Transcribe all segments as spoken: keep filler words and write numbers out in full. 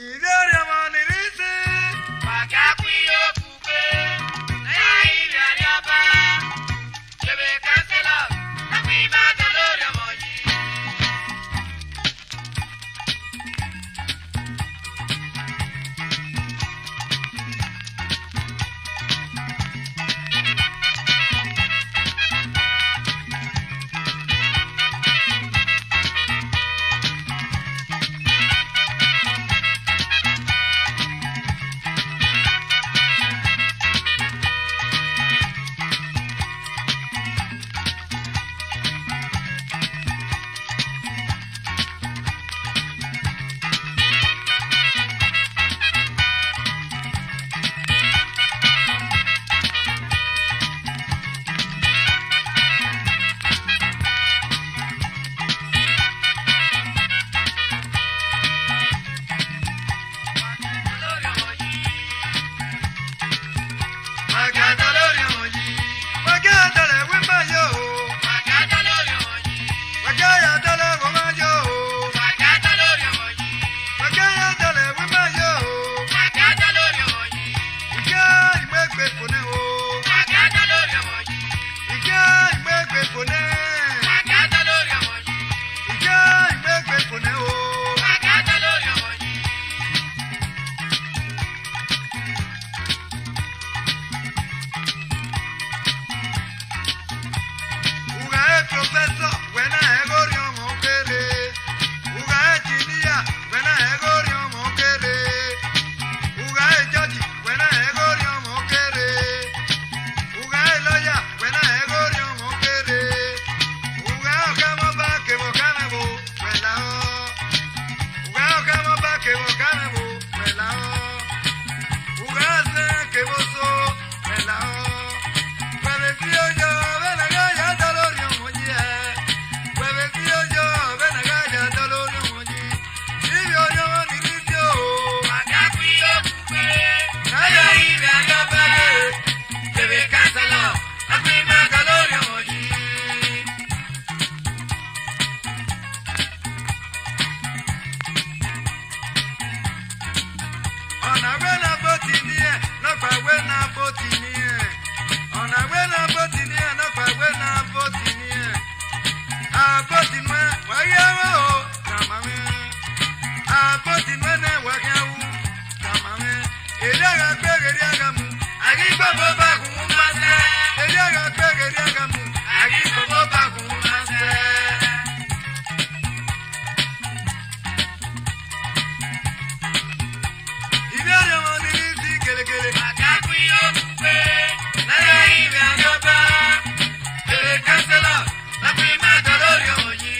Ivbi erriọ ọmọ ni rre isi, wa gha ku iyokugbe, ne a i rre arriọba, kevbe kansẹlọ, a ghi ma dọlọ rhie ọmọ yi. U gha re professor, wẹ na rẹn ghe orhiọn ọmọ kere. U gha re engineer, wẹ na rẹn ghe orhiọn ọmọ kere. U gha re judge, wẹ na rẹn ghe orhiọn ọmọ kere. U gha re lawyer, wẹ na rẹn ghe orhiọn ọmọ kere. U gha re ọkhamwẹ ọba kevbe ọkhamwẹ ẹvbo, wẹ lahọ. U gha re ọkhamwẹ ọba kevbe ọkhamwẹ ẹvbo, wẹ lahọ. U gha re azẹn kevbe oso, wẹ lahọ. Wẹ vbe fi oyo vbene a gha ya dọlọ rhie ọmọ yi hẹ. Wẹ vbe fi oyo vbene a gha ya dọlọ rhie ọmọ yi. Ivbi orhiọn ọmọ ni rre isi o. Wa gha ku iyokugbe, ne a i rre arriọba ye, kevbe kansẹlọ, a ghi ma dọlọ rhie ọmọ yi. Ọna wẹ ne a vote ni ẹn, nọkpa wẹ ne a vote ni ẹn. Ọna wẹ ne a vote ni ẹn, nọkpa wẹ ne a vote ni ẹn. A vote nuẹn, wa ghi aro o, tama mwẹ. A vote nuẹn nẹ, wa ghi aro, tama mwẹ. Erriọ gha gbe, erriọ gha mu, a ghi gbọbọ ba gun ma sẹ. Erriọ gha gbe, erriọ gha mu, a ghi gbọbọ ba gun ma sẹ. Ivbi erriọ ọmọ ni rre isi kelekele. A gha ku iyokugbe, ne a i rre arriọba, kevbe kansẹlọ, a ghi ma dọlọ rhie ọmọ yi.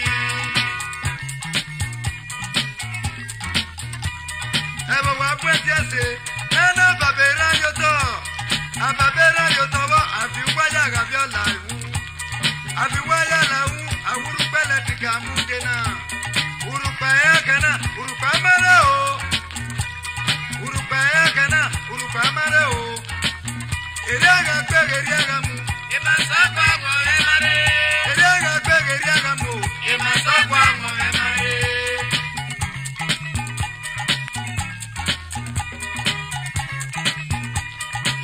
Ẹvbo wa bu ẹsiẹse, ne a na baba erha ye otọ, ababa erha ye otọ vbọ, a fi uwa ya gha viọ la iwu. A fi uwa ya la iwu, a wu urhukpa ẹlẹtrik a mu de na. Urhukpa ẹre ẹkan na, urhukpa ma rre o. Urhukpa ẹre ẹkan na, urhukpa ma rre o. Erriọ gha gbe, erriọ gha mu. Emwa sẹ ọkpa wọn mwẹ ma rre. Erriọ gha gbe, erriọ gha mu. Emwa sẹ ọkpa wọn mwẹ ma rre.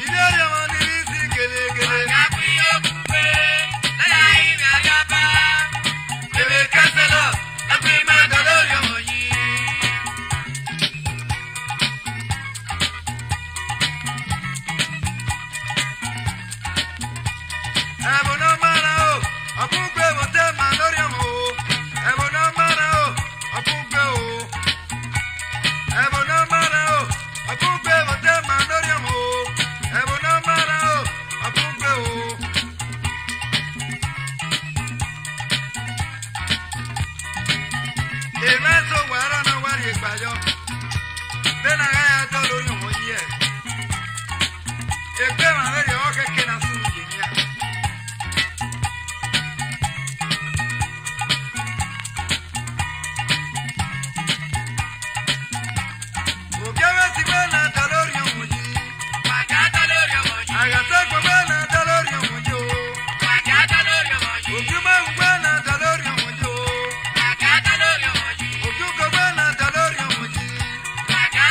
Ivbi erriọ ọmọ ni rre isi kelekele. Wa gha ku iyokugbe, ne a i rre arriọba, kevbe kansẹlọ, a ghi ma dọlọ rhie ọmọ yi. Ẹvbo ne ọ ma rran o, ọ bun gbe vbe otọ ma ne orhiọn o. Ẹvbo ne ọ ma rran o, ọ bun gbe o. Ẹvbo ne ọ ma rran o, ọ bun gbe vbe otọ ma ne orhiọn o. Ẹvbo ne ọ ma rran o, ọ bun gbe o. Emwa eso wa rran ne ọ wa rhie egba yọ, vbene a gha ya dọlọ orhiọn yi hẹ. Egbe emwa vberriọ ọre ọ khẹke ne a sunu ye nian. Ogiẹmwẹti wẹ ne a dọlọ orhiọn yi. A gha dọlọ orhiọn yi. A gha sẹ ẹgbẹ wẹ ne a dọlọ orhiọn yi o. A gha dọlọ orhiọn yi. Ogiẹmwẹti wẹ ne a dọlọ orhiọn yi o. A gha dọlọ orhiọn yi. Ogiuko wẹ ne a dọlọ orhiọn yi. A gha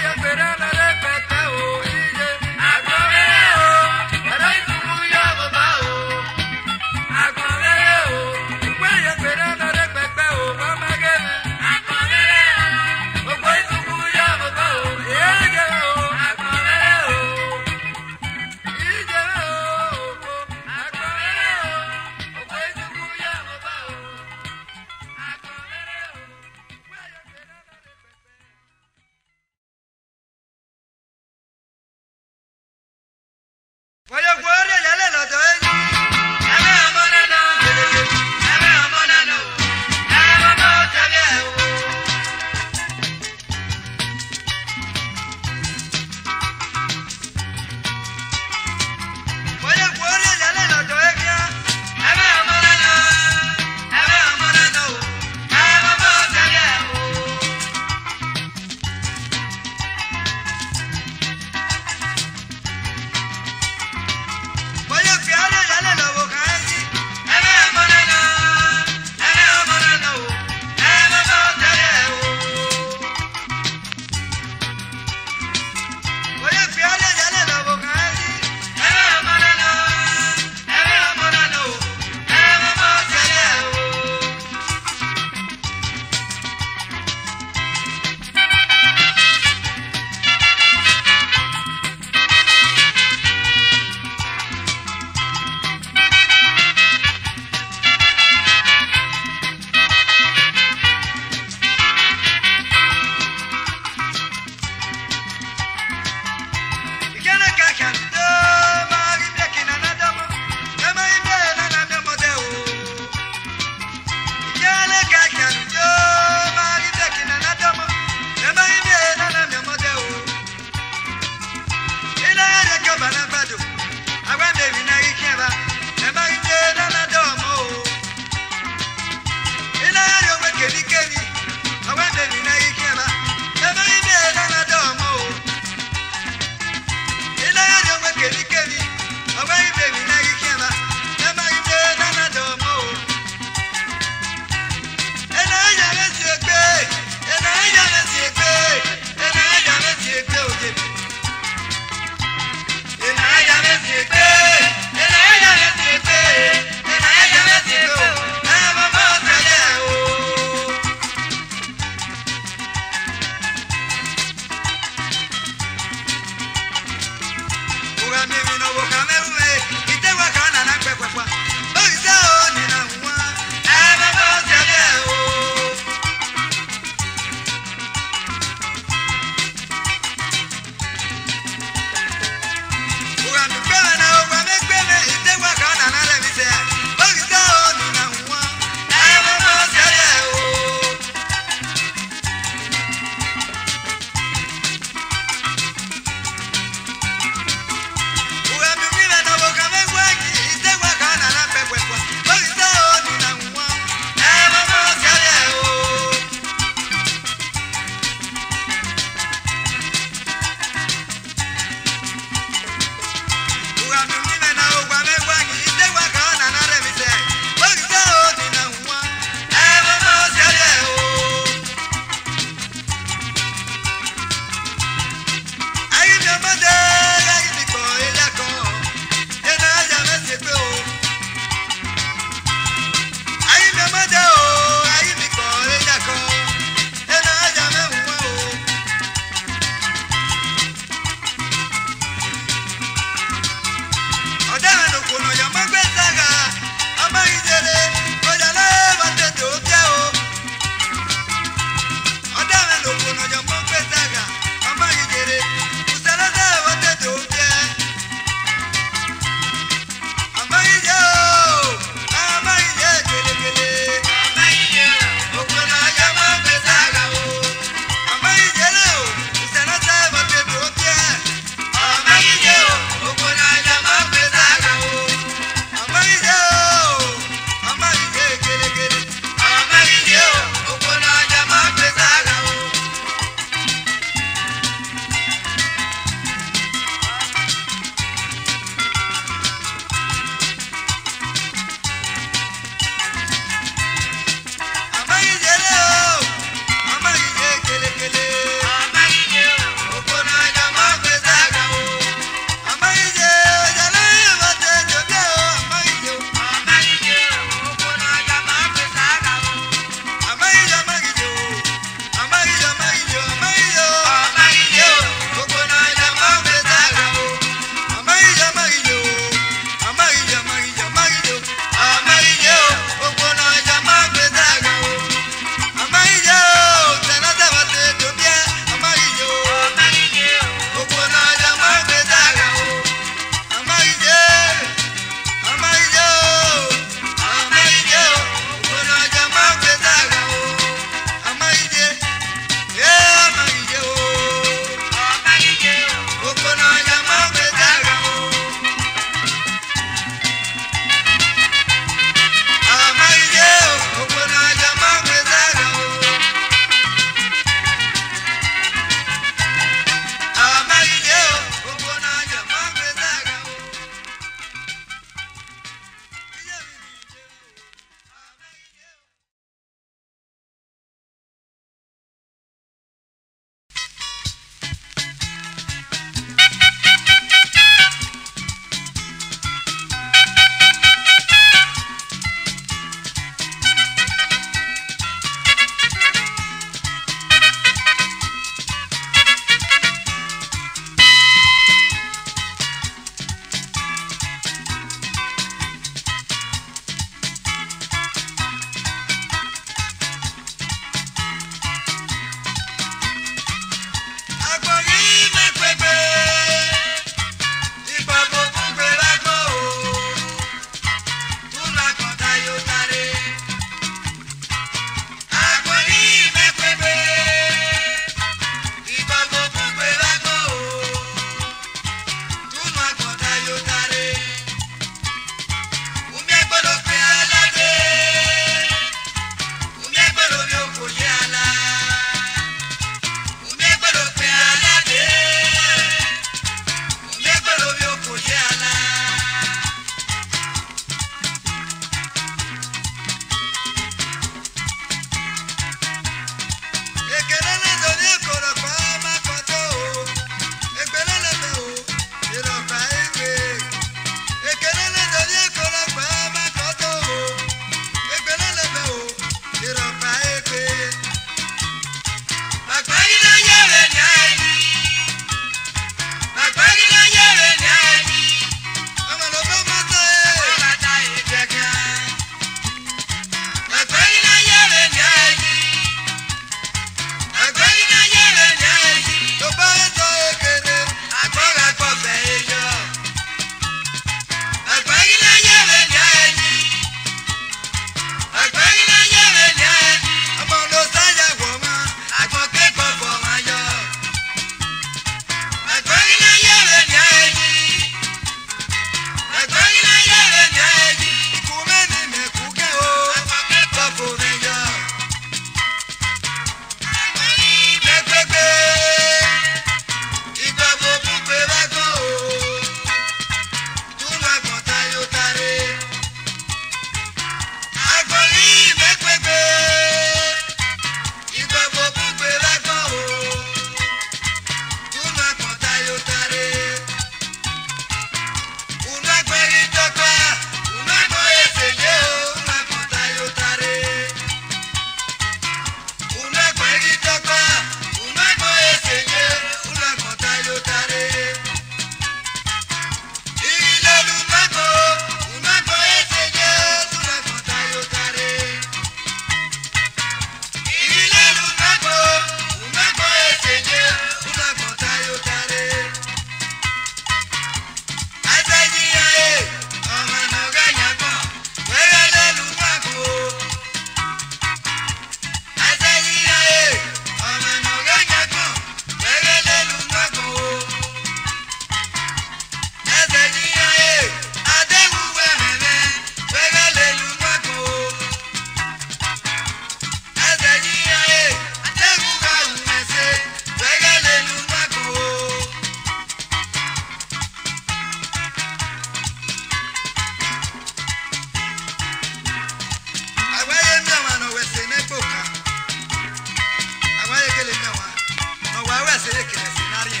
Te kẹrẹ scenario.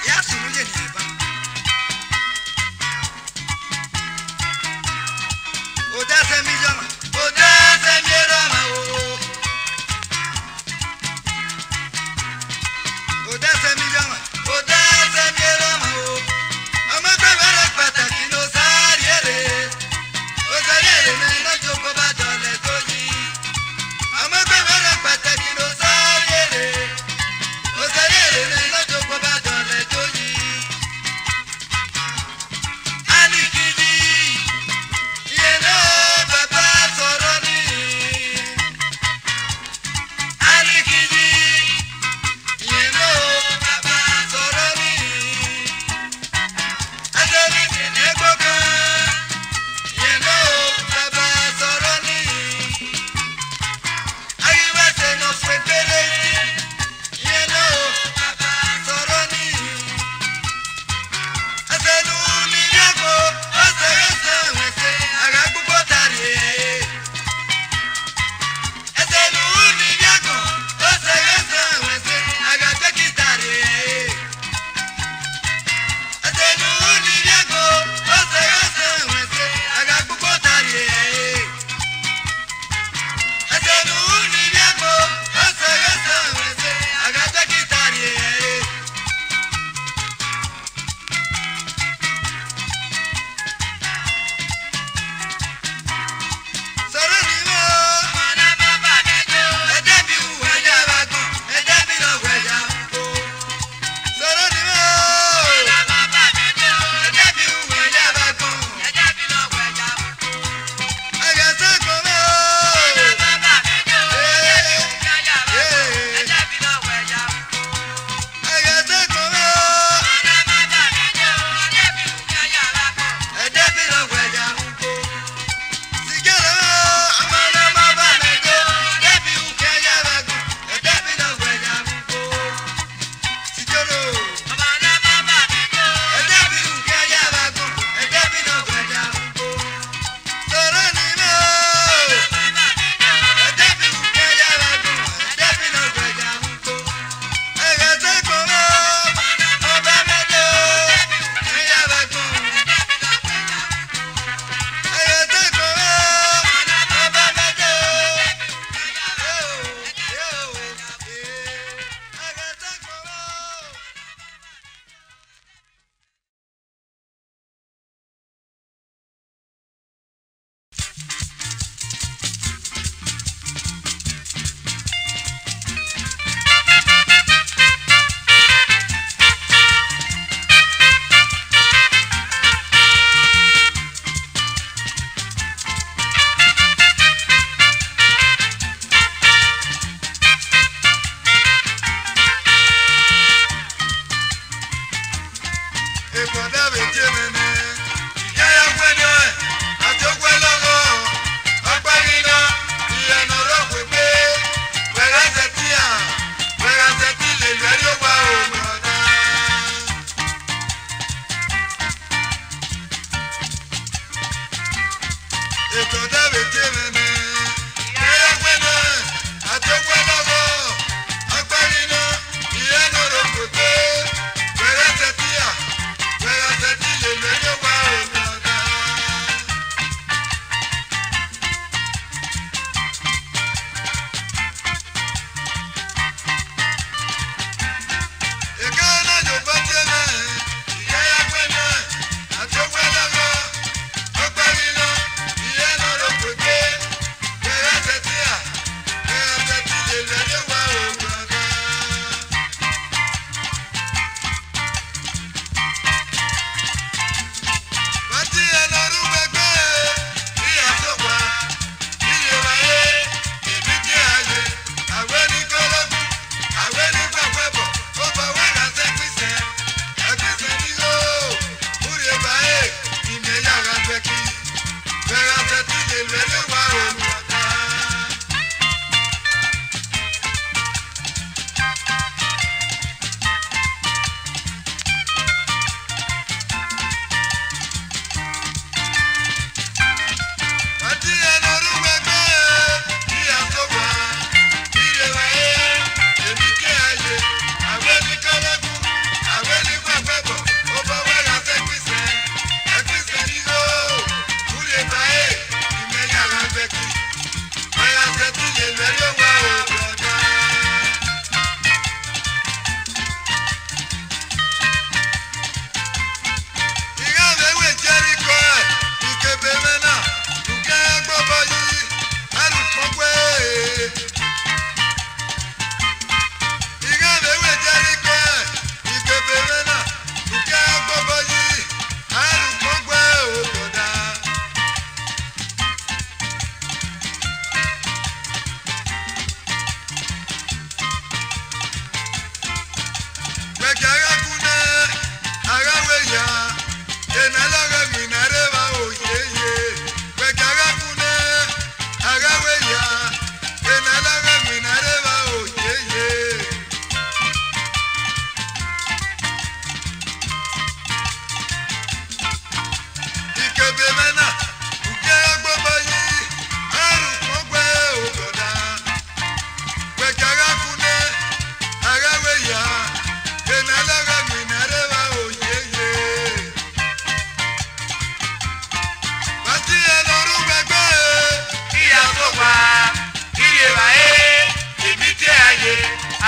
Ya sunu ye ni eba. Odẹ ẹsẹ mi yọ ọmwa. Odẹ ẹsẹ mi erha ọmwa o. Odẹ ẹsẹ mi yọ ọmwa. Odẹ ẹsẹ mi erha ọmwa o. Ọmọ ẹgbẹ mwẹ rre kpataki ne Osa rhie rre. Osa rhie rre ne ọ na joko ba dọlẹ do yi. Ọmọ ẹgbẹ mwẹ rre kpataki ne Osa rhie rre.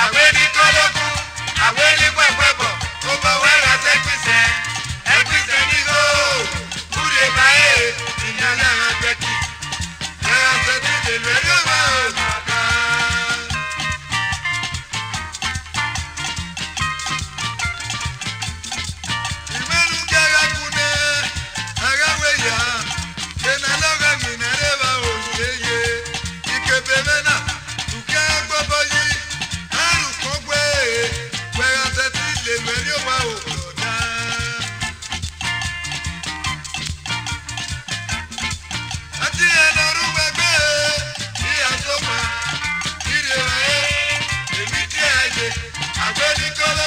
Avbe ni kọlọku, avbe ni kpẹkpẹbọ, obọ wẹ gha sẹ ẹkpisẹ, ẹkpisẹ ni gho, urhe ba ẹre, I na ya gha gbẹki, ẹ gha sẹtin lele erriọ mwa o. Imẹ ne u gie a gha gu nẹ, a gha wẹ ya, ena ne ọ gha winna rre evba ohiẹn ye, ikebe mwẹ na, u gie a gbobọ yi, a rhie ukpọn gbe, wẹ gha sẹtin lele erriọ mwa o, brother. Ẹtin ne ọ rre uwẹ gbe, I ya sokpan, I rhie evbare, emwi tie ẹre ye, avbe ni kọlọ